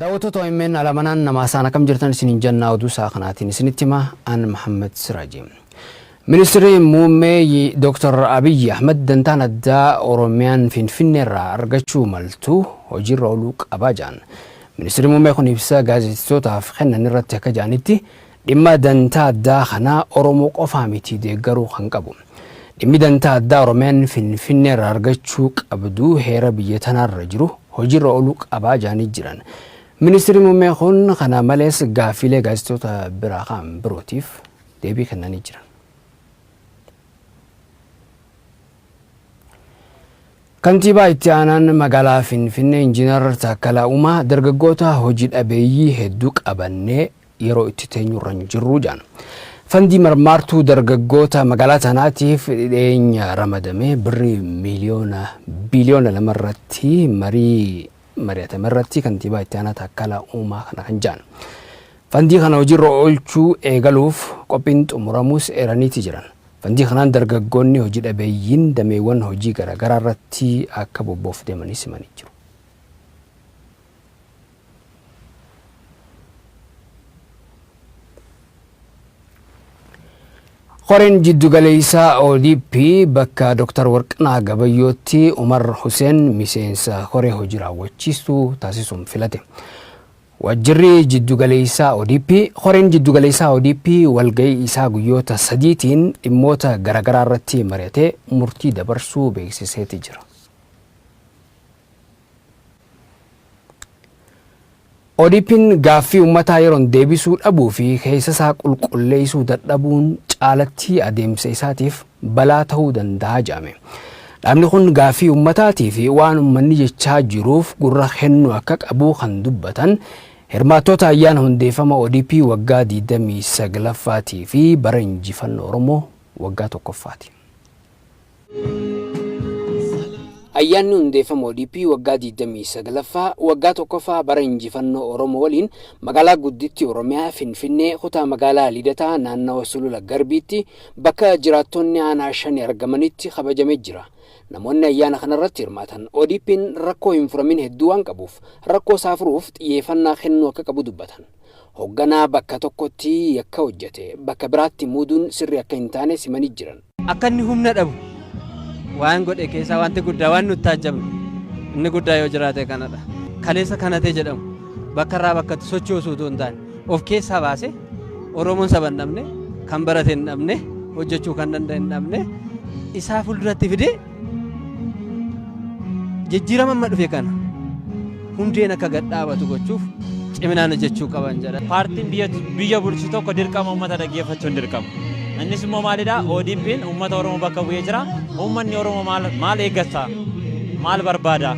Daawwattoota OMN Alamanaan namaa isaan akkam jirtan isiniin jennaa, oduu isaa kanaatiin isinitti hima an Muhammad Siraaji. Ministeerri Muummee Dr. Abiyyi Ahmad dantaan addaa Oromiyaan Finfinneerraa argachuu maltu hojiirra ooluu qabaa jedhan. Ministeerri Muummee kun ibsa gaazexeessitootaaf kennan irratti akka jedhanitti, dhimma dantaa addaa kanaa Oromoo qofaa miti deeggaruu kan qabu. Dhimmi dantaa addaa Oromiyaan Finfinneerraa argachuu qabdu heera biyya tanaarra jiru hojiirra ooluu qabaa jedhanii jiran. Ministeerri Muummee kun kana malees gaaffiilee gaazexeessitoota biraa ka'an birootiif deebii kennanii jiran. Kantiibaa itti aanaan magaalaa Finfinnee Injiinar Taakkalaa Uumaa dargaggoota hojii dhabeeyyii hedduu qabannee yeroo itti teenyurra hin jirru jedhan. Fandii marmaartuu dargaggoota magaalaa tanaatiif dhiyeenya ramadame birrii miiliyoona biiliyoona 2 irratti marii mari'atame irratti kantiibaa itti aanaa Taakkalaa Uumaa kana kan jedhan. Fandii kana hojiirra oolchuu eegaluuf qophiin xumuramuus eeraniiti jiran. Fandii kanaan dargaggoonni hojii dhabeeyyiin dameewwan hojii garaagaraa irratti akka bobba'uuf deemanis himanii jiru. Koreen jiddugaleessaa ODP bakka Dr. Warqinaa Gabayyootti Umar Huseen miseensa koree hojii raawwachiistuu taasisuun filate. Waajjirri jiddugaleessaa ODP, Koreen jiddugaleessaa ODP walga'ii isaa guyyoota sadiitiin dhimmoota garaagaraa irratti mari'atee murtii dabarsuu beeksiseeti jira. ODP'n gaaffii uummataa yeroon deebisuu dhabuu fi keessa isaa qulqulleessuu dadhabuun caalatti adeemsa isaatiif balaa ta'uu danda'a jedhame. Dhaabni kun gaaffii uummataatii fi waan uummanni jechaa jiruuf gurra kennuu akka qabu kan dubbatan hirmaattoota ayyaana hundeeffama ODP waggaa 29ffaatii fi bara injifannoo Oromoo waggaa tokkoffaati. Ayyaanni hundeeffama ODP waggaa 29ffaa waggaa tokkoffaa bara injifannoo Oromoo waliin magaalaa gudditti Oromiyaa Finfinnee, kutaa magaalaa Lidataa, naannawa Sulula Garbiitti bakka jiraattonni aanaa shani argamanitti kabajamee jira. Namoonni ayyaana kanarratti hirmaatan ODP'n rakkoo hin furamin hedduu waan qabuuf rakkoo isaa furuuf xiyyeeffannaa kennuu akka qabu dubbatan. Hogganaa bakka tokkotti yakka hojjete bakka biraatti muuduun sirrii akka hin taane simanii jiran. Akka inni humna dhabu waan godhe keessaa wanti guddaa waan nutti taajjabnu inni guddaa yoo jiraate kanadha. Kaleessa kanatee jedhamu bakka irraa bakkatti sochoosuu utuu hin taane of keessaa baasee, Oromoon saba hin dhabne, kan barate hin dhabne, hojjechuu kan danda'e hin dhabne, isaa fuulduratti fidee jijjiirama amma dhufe kana hundeen akka gad dhaabatu gochuuf ciminaan hojjechuu qaban jedha. Paartiin biyya bulchu tokko dirqama uummata dhaggeeffachuun dirqama. Innis immoo maalidha? ODP'n uummata Oromoo bakka bu'ee jira. Uummanni Oromoo maal maal eeggata? Maal barbaada?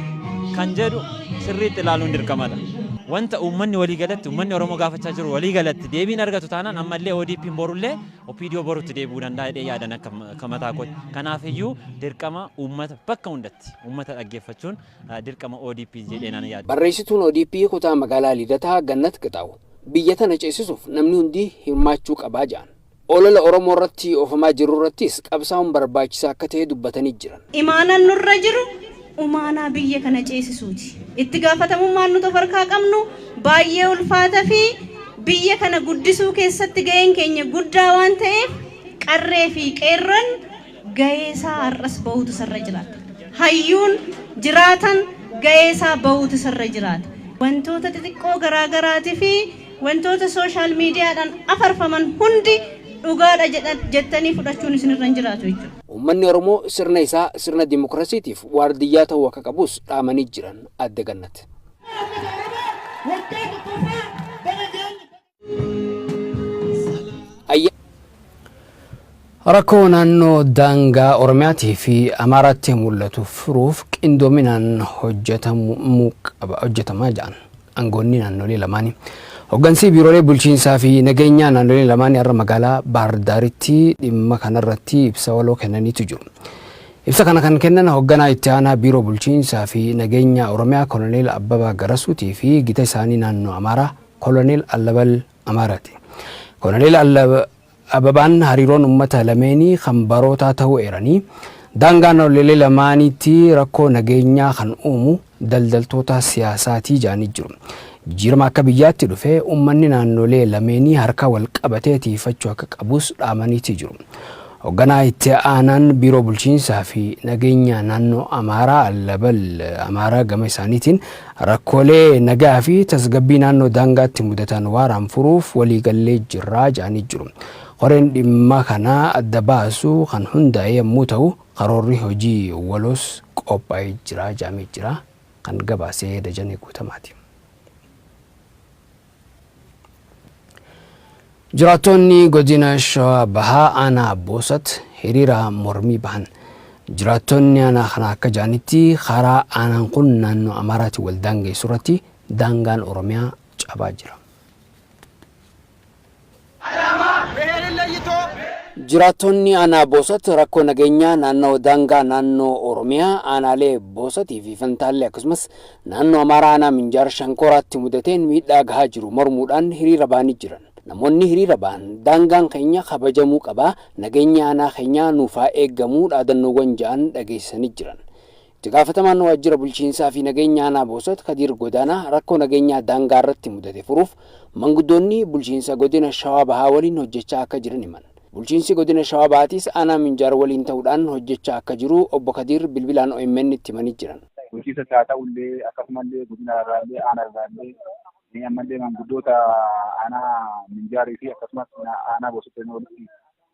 Kan jedhu sirriitti ilaaluun dirqamadha. Wanta uummanni walii galatti, uummanni Oromoo gaafachaa jiru walii galatti deebiin argatu taanaan, ammallee ODP'n borullee OPDO borutti deebi'uu danda'a jedhee yaadan akka mataa kootti. Kanaaf iyyuu dirqama uummata bakka hundatti uummata dhaggeeffachuun dirqama ODP jedhee nan yaada. Barreessituun ODP kutaa magaalaa Lidataa Gannat Qixaaw biyya tana ceesisuuf namni hundi hirmaachuu qabaa jedhan. Olola Oromoo irratti oofamaa jiru irrattis qabsaa'uun barbaachisaa akka ta'e dubbatanii jiran. Imaanaan nurra jiru umaanaa biyya kana ceesisuuti. Itti gaafatamummaan nuti of harkaa qabnu baay'ee ulfaata fi biyya kana guddisuu keessatti ga'een keenya guddaa waan ta'eef, qarree fi qeerroon ga'ee isaa har'as bahuutu isarra jiraata. Hayyuun jiraatan ga'ee isaa bahuutu isarra jiraata. Wantoota xixiqqoo garaa garaatii fi wantoota social miidiyaadhaan afarfaman hundi dhugaadha jettanii fudhachuun isinirra hin jiraatu jechuudha. Uummanni Oromoo sirna isaa sirna dimokiraasiitiif waardiyyaa ta'uu akka qabus dhaamanii jiran Adde Gannat. Rakkoo naannoo daangaa Oromiyaatii fi Amaaraatti mul'atu furuuf qindoominaan hojjetamuu qaba, hojjetamaa jedhan aangoonni naannolee lamaanii. Hoggansi biiroolee bulchiinsaa fi nageenyaa naannolee lamaanii har'a magaalaa Baahir dhimma kanarratti ibsa waloo kennaniitu jiru. Ibsa kana kan kennan hogganaa itti aanaa biiroo bulchiinsaa fi nageenyaa Oromiyaa Koloneel Abbabaa Garasuutii fi gita isaanii naannoo Amaaraa Koloneel Allabal Amaaraati. Koloneel Abbabaan hariiroon uummata lameenii kan barootaa ta'uu eeranii, daangaa naannolee lamaaniitti rakkoo nageenyaa kan uumu daldaltoota siyaasaatii jedhanii jiru. Jijjiirama akka biyyaatti dhufe uummanni naannolee lameenii harka wal qabatee tiifachuu akka qabus dhaamaniitii jiru. Hoogganaa itti aanaan Biiroo Bulchiinsaa fi Nageenya Naannoo Amaaraa Allabal Amaaraa gama isaaniitiin rakkoolee nagaa fi tasgabbii naannoo daangaatti mudatan waaraan furuuf waliigallee jirraa jedhanii jiru. Koreen dhimma kana adda baasu kan hundaa'e yommuu ta'u, karoorri hojii waloos qophaa'ee jira jedhamee jira. Kan gabaase Dajanee Guutamaati. Jiraattonni godina Shawaa Bahaa aanaa Boosat hiriira mormii bahan. Jiraattonni aanaa kana akka jedhanitti karaa aanaan kun naannoo Amaaraatti wal daangeessu irratti daangaan Oromiyaa cabaa jira. Jiraattonni aanaa Boosat rakkoo nageenyaa naannoo daangaa naannoo Oromiyaa aanaalee Boosatii fi Fantaallee akkasumas naannoo Amaaraa aanaa Minjaar Shankooraatti mudateen miidhaa gahaa jiru mormuudhaan hiriira bahanii jiran. Namoonni hiriira bahan daangaan keenya kabajamuu qaba, nageenya aanaa keenyaa nuuf haa eegamu dhaadannoowwan ja'an dhageessisanii jiran. Itti gaafatamaan waajjira bulchiinsaa fi nageenya aanaa Boosat Kadiir Godaanaa rakkoo nageenyaa daangaa irratti mudate furuuf manguddoonni bulchiinsa godina Shawaa Bahaa waliin hojjechaa akka jiran himan. Bulchiinsi godina Shawaa Bahaatis aanaa Minjaar waliin ta'uudhaan hojjechaa akka jiru obbo Kadiir bilbilaan OMN itti himanii jiran. Bulchiinsa haa ta'ullee, akkasumallee godina irraallee, aanaa irraallee, ammallee manguddoota aanaa Minjaarii fi akkasumas aanaa Boosat walitti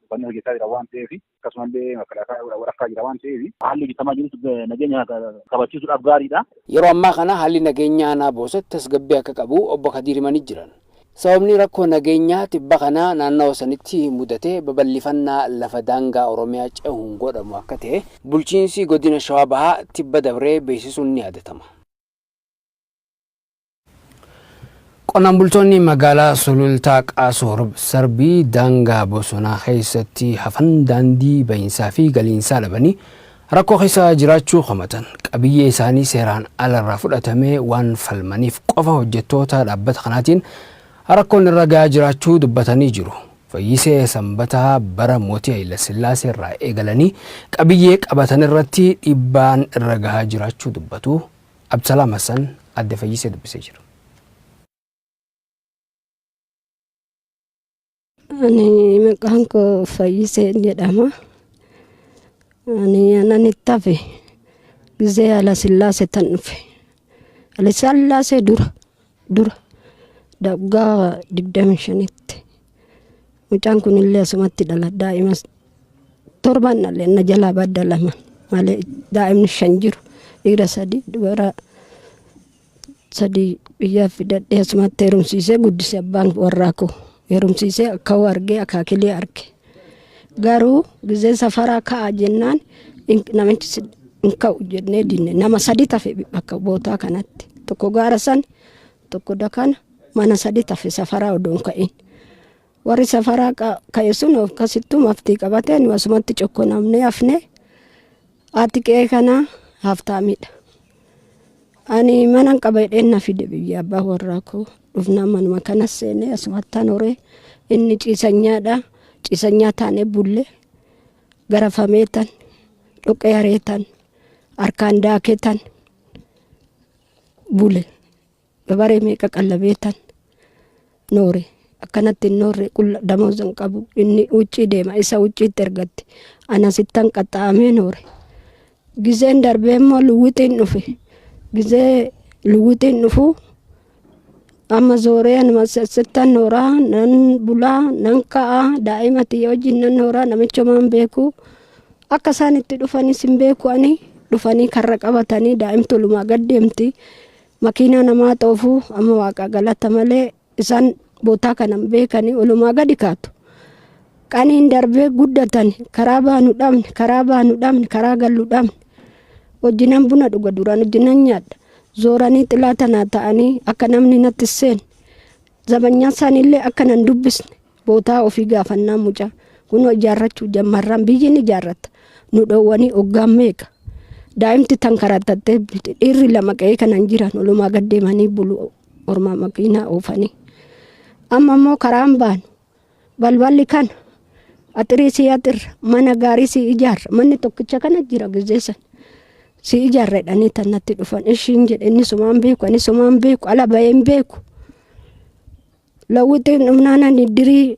dhufanii hojjechaa jira waan ta'eef, akkasumallee makalaakaa walakkaa jira waan ta'eef, haalli hojjetamaa jirus nageenya kabachiisuudhaaf gaariidha. Yeroo ammaa kana haalli nageenya aanaa Boosat tasgabbii akka qabu obbo Kadiir himanii jiran. Sababni rakkoo nageenyaa tibba kana naannawa sanitti mudate babal'ifannaa lafa daangaa Oromiyaa cehuun godhamu akka ta'e bulchiinsi godina Shawaa Bahaa tibba dabree beeksisuun ni yaadatama. Qonnaan bultoonni magaalaa Sulultaa Qaasoo Sarbii daangaa bosonaa keessatti hafan daandii bahinsaa fi galiinsaa dhabanii rakkoo keessa jiraachuu komatan. Qabiyyee isaanii seeraan alarraa fudhatamee waan falmaniif qofa hojjettoota dhaabbata kanaatiin rakkoon irra gahaa jiraachuu dubbatanii jiru. Fayyisee Sanbataa bara mootii Hayila Sillaasee irraa eegalanii qabiyyee qabatan irratti dhiibbaan irra gahaa jiraachuu dubbatu. Abdusalaam Hassan adde Fayyisee dubbisee jira. Ani maqaan koo Fayyiseen jedhama. Ani anan itti hafe gizee Haayila Sillaasee tan dhufe. Haayila Sillaasee dura dura waggaa 25tti. Mucaan kun illee asumatti dhala, daa'ima torban dhalle, na jalaa badda lama malee daa'imni shan jiru, dhiira sadi dubara sadi. Biyyaa fidadhee asumatti heerumsiisee guddise. Abbaan warraa koo heerumsiisee akka argee akaakilee arge. Garuu gizee safaraa ka'a jennaan namichi hin ka'u jennee dinne. Nama sadi tafe bakka bootaa kanatti, tokko gaara san, tokko dakana, mana sadi tafe safaraa odoo hin ka'in. Warri safaraa ka'e sun akkasittuu maftii qabatee nu asumatti cokkonamnee hafne. Haati qe'ee kanaa haftaamidha. Ani mana qaba jedheen na fide biyya abbaa warraa koo. Dhufnaan manuma kana seenee asumattaan horee. Inni ciisanyaadha. Ciisanyaa taanee bulle, garafameetan, dhoqqee hareetan, harkaan daaketan bule. Gabaree meeqa qallabeetan noore. Akkanatti hin noorre. Qulla damooza hin qabu. Inni huccii deema, isa hucciitti ergatti, ana sittan qaxxaa'amee noore. Gizeen darbee immoo luwwixiin dhufe. Gizee luwwixiin dhufu amma zooree anuma sittan nooraa, nan bulaa, nan ka'a, daa'ima tiyya wajjin nan nooraa. Namicha homaa beeku, akka isaan itti dhufanis hin beeku ani. Dhufanii karra qabatanii, daa'imti olumaa gad deemti, makiinaa namaa xoofuu. Amma waaqa galata malee isaan bootaa kana hin beekanii, olumaa gadi kaatu. Qaniin darbee guddatan, karaa baanu dhabne, karaa baanu dhabne, karaa gallu dhabne. Hojjinan buna dhuga duraan, hojjinan nyaadha. Zooranii xilaa tanaa ta'anii akka namni natti seene, zabanyaa isaaniillee akka nan dubbisne. Bootaa ofii gaafannaa mucaa kunoo ijaarrachuu jammarraan biyyi ni ijaarrata, nu dhoowwanii hoggaan meeqa. Daa'imti tan karattattee bulti. Dhiirri lama qe'ee kanan jiran olumaa gad deemanii bulu, ormaa makiinaa oofanii. Amma immoo karaan baanu balballi kana axirii sii axirra, mana gaarii sii ijaarra. Manni tokkicha kana jira gizeessan. Si ijaarra jedhanii tan natti dhufan. Ishiin jedhe inni sumaan beeku ani sumaan beeku ala bahee hin beeku. Lawwixiin dhumnaan ani dirii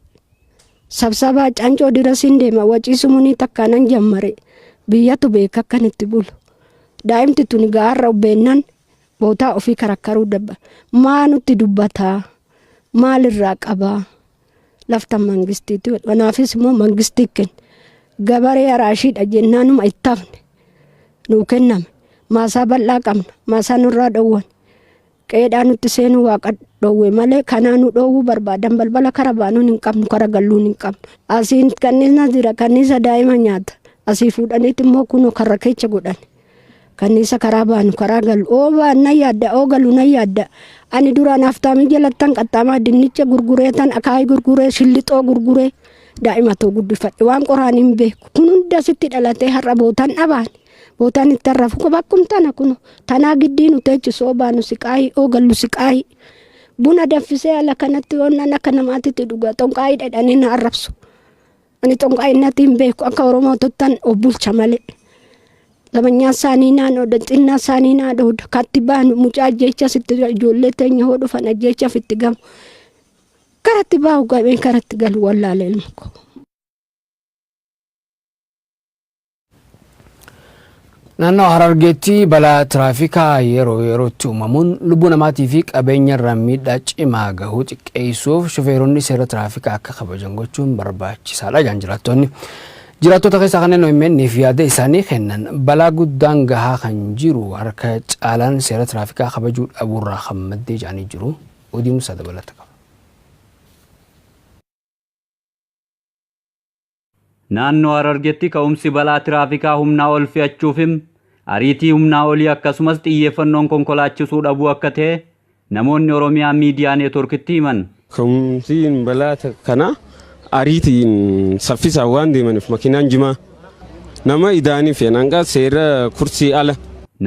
sabsabaa cancoo dira siin deema wacii sumunii takkaa nan jammare biyyatu beeka akkan itti bulu. Daa'imti tuni gaarra ubbeennan bootaa ofii karakkaruu dabba. Maa nutti dubbataa? Maalirraa qabaa? Laftan mangistiiti. Kanaafis immoo mangistii kenne. Gabaree araashiidha jennaanuma itti hafne. Nuu kenname. Maasaa bal'aa qabna. Maasaa nurraa dhowwan. Qe'eedhaa nutti seenuu waaqa dhowwe malee kanaa nu dhowwuu barbaadan balbala kara baanuun hin qabnu kara galluun hin qabnu. Asiin kanniisna jira kanniisa daa'ima nyaata. Asii fuudhaniiti immoo kunoo karra keessa godhan. Kanniisa karaa baanu karaa galu. Oo baan nan yaadda oo galu nan yaadda. Ani duraan haftaamii jalattan qaxxaamaa dinnicha gurguree tan akaayii gurguree shillixoo gurguree daa'ima too guddifadhe waan qoraan hin beeku. Kun hunda sitti dhalatee har'a bootan dhabaan. Bootaan itti harrafu bakkum tana kuno tanaa giddii nu teechisu oo baanu siqaayii oo gallu siqaayii. Buna danfisee ala kanatti yoonnan akka namaatitti dhuga xonqaayii dhedhanii na arrabsu. Ani xonqaayii natti hin beeku akka Oromoo tottan of bulcha malee. Zamanyaa isaanii naan ooda xinnaa isaanii naa dhooda katti baanu mucaa ajjeechas itti ijoollee teenya hoo dhufan ajjeechaaf itti gamu. Karatti baahu qabeen karatti galu wallaale ilma koo. Naannoo Harargeetti balaa tiraafikaa yeroo yerootti uumamuun lubbuu namaatii fi qabeenya irra miidhaa cimaa gahuu xiqqeessuuf shufeeronni seera tiraafikaa akka kabajan gochuun barbaachisaadha jedhan jiraattonni. Jiraattota keessaa kanneen OMN'f yaada isaanii kennan balaa guddaan gahaa kan jiru harka caalaan seera tiraafikaa kabajuu dhabuurraa kan maddee jedhanii jiru. Odii Musaa dabalata qaba. Naannoo Harargetti ka'umsi balaa tiraafikaa humnaa ol fe'achuufi ariitii humnaa olii akkasumas xiyyeeffannoon konkolaachisuu dhabuu akka ta'e namoonni Oromiyaa Miidiyaa Neetwoorkitti himan. Ka'umsi balaa kanaa ariitiin saffisaan waan deemaniif makiinaan jimaa nama idaanii fe'an hanga seera kursii ala.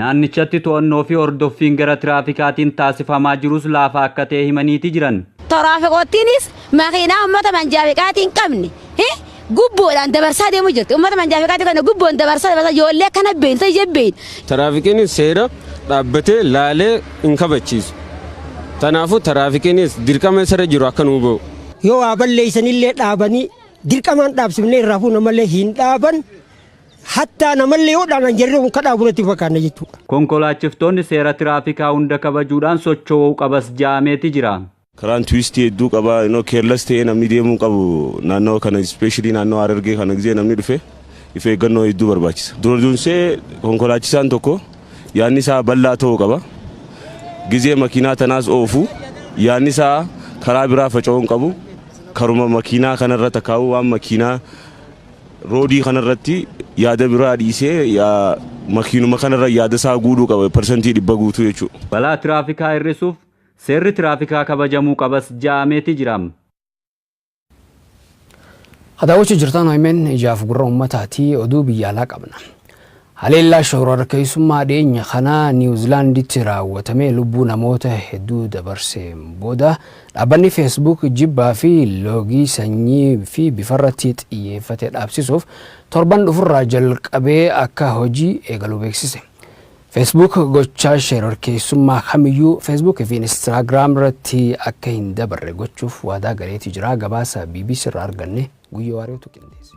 Naannichatti to'annoo fi hordoffiin gara tiraafikaatiin taasifamaa jirus laafaa akka ta'e himaniiti jiran. Tiraafikoottiinis makiinaa uummata manjaafiqaatii hin qabne gubboodhaan dabarsaa deemu jirti. Uummata manjaafiqaatii kana gubboon dabarsaa dabarsaa ijoollee akkana beeyne ta'e jebbeeyne. Tiraafikiinis seera dhaabbatee laalee hin kabachiisu. Kanaafuu tiraafikiinis dirqama isarra jiru akka nuu ba'u. Yoo waa balleessanillee dhaabanii dirqamaan dhaabsifnee irraa fuuna malee hin dhaaban. Hattaa namallee yoo dhaaban jarri kun ka dhaabu natti hin fakkaanne jechuudha. Konkolaachiftoonni seera tiraafikaa hunda kabajuudhaan socho'uu qabas ja'ameeti jira. Karaan twistii hedduu qaba. Inoo careless ta'ee namni deemuu qabu naannoo kana especially naannoo Harargee kana gisee namni dhufe if eeggannoo hedduu barbaachisa. Dura dursee konkolaachisaan tokko yaadni isaa bal'aa ta'uu qaba. Gizee makiinaa tanaas oofu yaadni isaa karaa biraa faca'uu hin qabu. Karuma makiinaa kanarra takkaa'uu waan makiinaa roadii kanarratti yaada biraa dhiisee makiinuma kanarra yaada isaa guutuu qaba 100% guutuu jechuudha. Balaa tiraafikaa hir'isuuf seerri tiraafikaa kabajamuu qabas ja'ameeti jira. Daawwachuu jirtan OMN ijaaf gurra uummataati oduu biyya alaa qabna. Haleellaa shororkeessummaa dhiyeenya kana Niwuzilaanditti raawwatamee lubbuu namoota hedduu dabarseen booda dhaabbanni Facebook jibbaa fi loogii sanyii fi bifarratti xiyyeeffate dhaabsisuuf torban dhufurraa jalqabee akka hojii eegaluu beeksise. Facebook gochaa shororkeessummaa kamiyyuu Facebook fi Instagram irratti akka hin dabarre gochuuf waadaa galeetii jira. Gabaasa BBC irraa arganne Guyyoo Waariyotu qindeesse.